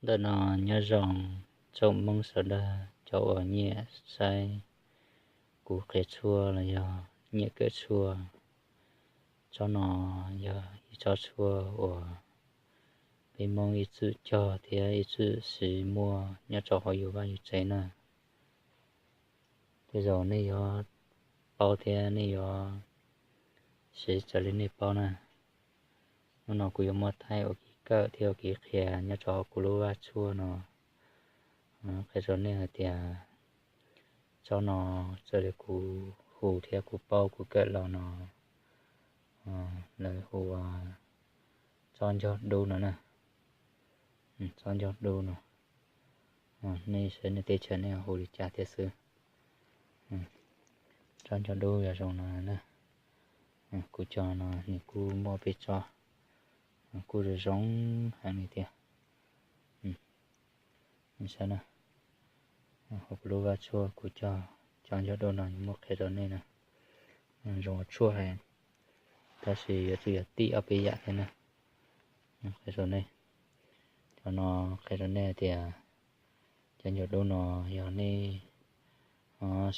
Ntawm no nyob zoo tsoom Hmoob sawv daws cov uas nyiam saib kuv qhia tshuaj los yog nyiam kawm tshuaj. Tsob no yog ib tsob tshuaj uas peb Hmoob ib txwm cog thiab ib txwm siv muaj nyob rau hauv yus vaj yus tsev na. Tej zaum nej yuav paub thiab nej yuav siv raws li nej paub na. Hnub no kuv yuav muab thaij ua kev kawm thiab ua kev qhia nyob rau hauv kuv lub vaj tshuaj no. Qhia rau nej hais tias tsob no raws li kuv hu thiab kuv paub kuv kawm los no lawv hu ua tsob ncog dub no na. Tsob ncog dub no, nej saib nej teb chaws nej hu li cas thiab xwb. Tsob ncog dub yog zoo no na. Kuv cog no nws kuj muaj peb tsob, kuj zoo zoo heev li thiab. Saib na, hauv kuv lub vaj tshuaj kuv cog tsob ncog dub no muab qhia rau nej na. Zoo ua tshuaj heev, tab sis yuav tsum yog tij ob peb yam thiab na. Qhia rau nej, cov no qhia rau nej hais tias cov ncog dub no yog nej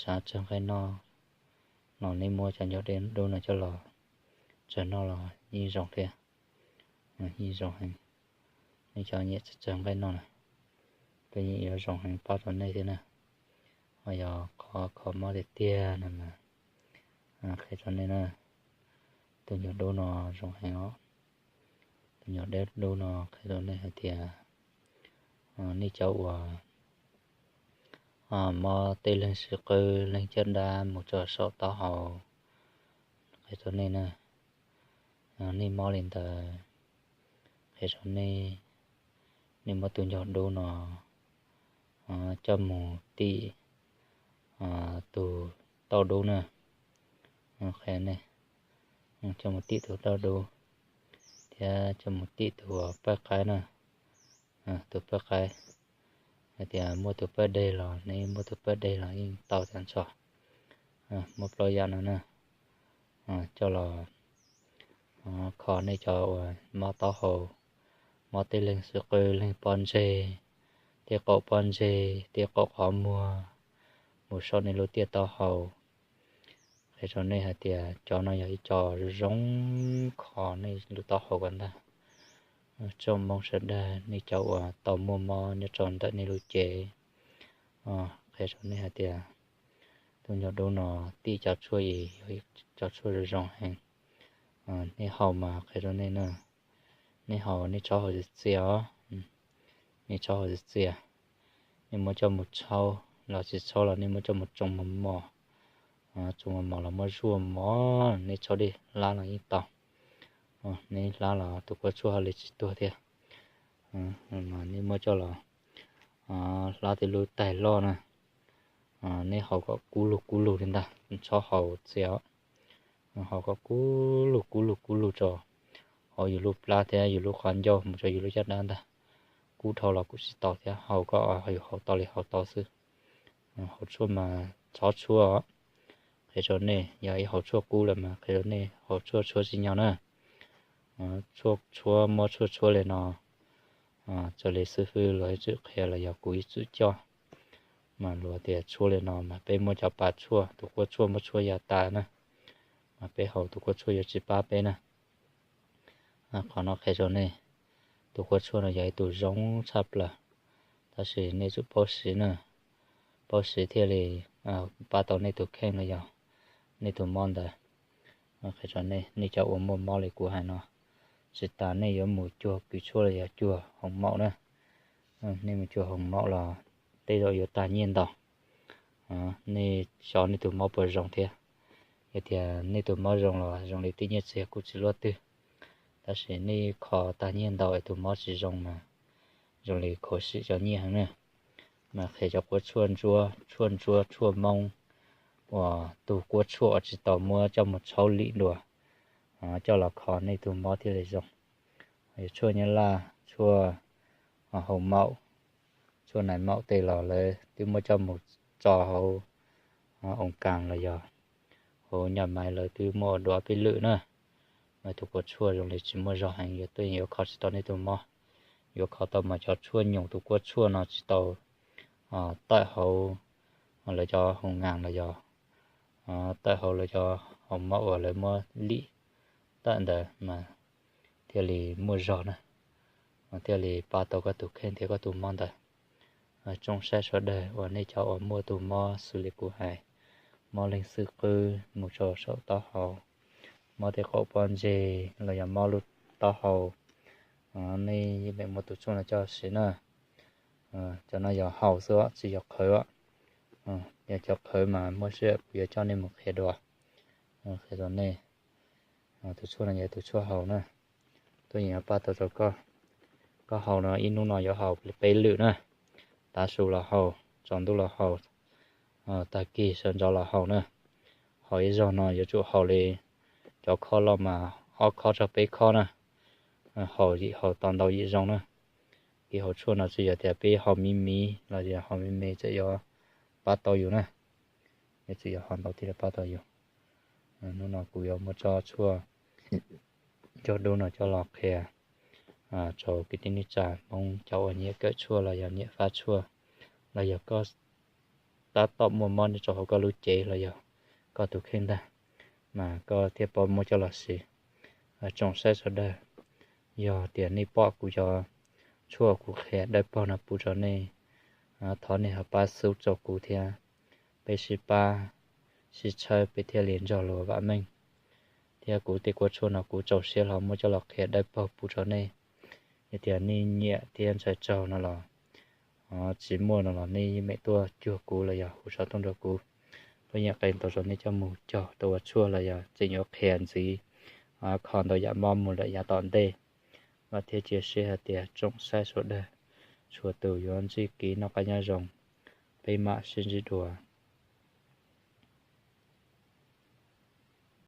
xav tsawg nqaij noj los nej muab cov ncog dub no coj los tsawg noj los yeej zoo thiab. Yeej zoo heev. Nej cov nyiam tsawg tsawg nqaij noj na, peb yeej yuav zoo heev pab rau nej thiab na. Ho yog qhov kho mob tiag tiag no mas qhia rau nej na, tus ncog dub no zoo heev os. Tus ncog dub no qhia rau nej hais tias nej cov uas mob tej leeg sib qw leeg caj dab mus rau saum taub hau, qhia rau nej na, nej mob li ntawd, qhia rau nej, nej muab tus ncog dub no coj mus tim tus tauj dub na. Qhia nej, coj mus tim tus tauj dub thiab coj mus tim tus paj qaib na. Tus paj qaib, hais tias muaj tus paj deg los nej muab tus paj deg los yeej tau tag nrho. Muab plaub yam no na coj los kho nej cov uas mob taub hau, mob tej leeg sib qw leeg pob ntseg, tej qaum pob ntseg, tej qaum qhov muag, mus saum nej lub tiaj taub hau. Qhia rau nej hais tias cov no yog ib co zoo kho nej lub taub hau kom ntag. Tsoom Hmoob sawv daws nej cov uas tau muaj mob nyob rau ntawm nej lub cev, qhia rau nej hais tias tus ncog dub no tim cov tshuaj es yog cov tshuaj zoo zoo heev. Nej haus mas qhia rau nej na, nej haus nej txhob haus txias txias os. Nej txhob haus txias txias, nej muab coj mus tshaub los tsis tshaub los nej muab coj mus tsoo mos mos, tsoo mos mos los muab zuaj mos, nej tshaub dej hlab los yeej tau. Nej hlab los tus kua tshuaj ho li tsis tuag thiab. Nej muab coj los hlab tej lub tais loj na, nej haus kom kub lug kub lug li ntag, txhob haus txias os. Haus kom kub lug kub lug kub lug rau hauv yus lub plab thiab yus lub qhov ncauj mus rau yus lub caj dab ntag. Kub dhau los kuj tsis tau thiab, haus kom yus haus tau li haus tau xwb. Haus tshuaj mas txhob tshuab. Qhia rau nej, yog ib haus tshuaj kub lawm mas qhia rau nej haus tshuaj tshuab tsis nyog na. Tshuaj tshuab, muab tshuaj tshuab li no, raws li xib fwb luag ib txwm qhia los yog kuv ib txwm coj, mas luag tias tshuab li no mas peb muab cov pas tshuaj, tus kua tshuaj muab tshuab ya tas na, mas peb haus tus kua tshuaj yuav tsis pab peb na. Qhov no qhia rau nej, tus kua tshuaj no yog ib tug zoo tshaj plaws, tab sis nej tsum paub siv na, paub siv thiaj li pab tau nej tus kheej los yog nej tus mob ntawd. Qhia rau nej, nej cov uas muaj mob li kuv hais no, tsis tas nej yuav mus cuag kws tshuaj los yog cuag hoos maum na. Nej mus cuag hoos maum los tej zaum yuav tag nyiaj ntau. Nej xyov nej tus mob puas zoo thiab. Yog tias nej tus mob zoo los zoo li tej nyiaj txiag kuj tsis luaj twg, tab sis nej kho tag nyiaj ntau es tus mob tsis zoo mas zoo li khuv xim cov nyiaj heev na. Mas qhia cov kua tshuaj ntsuab, tshuaj ntsuab, tshuaj moob uas tus kua tshuaj uas tsis tau muab coj mus tshaub lim dua, coj los kho nej tus mob thiaj li zoo. Yog tshuaj nyab laj, tshuaj hoos maum, tshuaj nais maum tej los lawv twb muab coj mus tso hauv oo kas los yog hauv nyaj maiv lawv twb muaj ua dua peb lwm na. Mas tus kua tshuaj zoo li tsis muaj zog heev, yuav tuaj yuav kho tsis tau nej tus mob. yuav kho tau mas cov tshuaj nyoos tus kuab tshuaj no tsis tau tawm hauv lawv cov hoo ngas los yog tawm hauv lawv cov hoo mob uas lawv muab lim tawm ntawd mas thiaj li muaj zog na, thiaj li pab tau koj tus kheej thiab koj tus mob ntawd. Tsoom saib sawv daws uas nej cov uas muaj tus mob xws li kuv hais, mob leeg xwb qwb mus rau saum taub hau, mob tej qaum pob ntseg los yog mob lub taub hau, nej yeej meem muaj tus tshuaj no coj siv na. Cov no yog haus xwb tsis yog qhawv. Yog cov qhawv mas muaj siab kuv yuav coj nej mus qhia dua, qhia rau nej. Tus tshuaj no yog tus tshuaj haus na, tuaj yeem yuav pab tau rau koj. Koj haus no ib hnub no yuav haus peb lwm na, tav su los haus, tsaus ntuj los haus, tag kis sawv ntxov los haus na. Haus ib zaug no yuav tsum haus li cov khob loj mas ob khob txog peb khob na, haus yim haus tau ntau yim zaug na. Kev haus tshuaj no tsis yog tias peb haus me me los yog haus me me txawm yuav pab tau yus na, yuav tsum yuav haus ntau thiaj li pab tau yus. Hnub no kuv yuav muab tsob tshuaj ncauj dub no coj los qhia rau kwv tij neej tsa Hmoob cov uas nyiam kawm tshuaj los yog nyiam fab tshuaj, los yog koj tab tom muaj mob nyob rau hauv koj lub cev los yog koj tus kheej ntag, mas koj thiaj paub muab coj los siv. Tsoom saib sawv daws, yog tias nej pom kuv cov tshuaj kuv qhia dawb paug no pub rau nej, thov nej ho pab sub rau kuv thiab, peb sib pab sib txhawb peb thiaj li nrog luag vam meej. Thiab kuv tej kuab tshuaj no kuv rau siab hlo muab coj los qhia dawb paug pub rau nej. Yog tias nej nyiam thiab ntshai tsaug no los tsis muaj no los nej yeej meem tuaj cuag kuv los yog hu xov tooj rau kuv, tuaj yeem qee tau rau nej coj mus cog tau ua tshuaj los yog tseem yuav qhia ntxiv, kho ntau yam mob mus lawm yav tom ntej. Vam thiab cia siab hais tias tsoom saib sawv daws txhua tus yuav ntsib kev noj qab nyob zoo. Peb mam sib ntsib dua.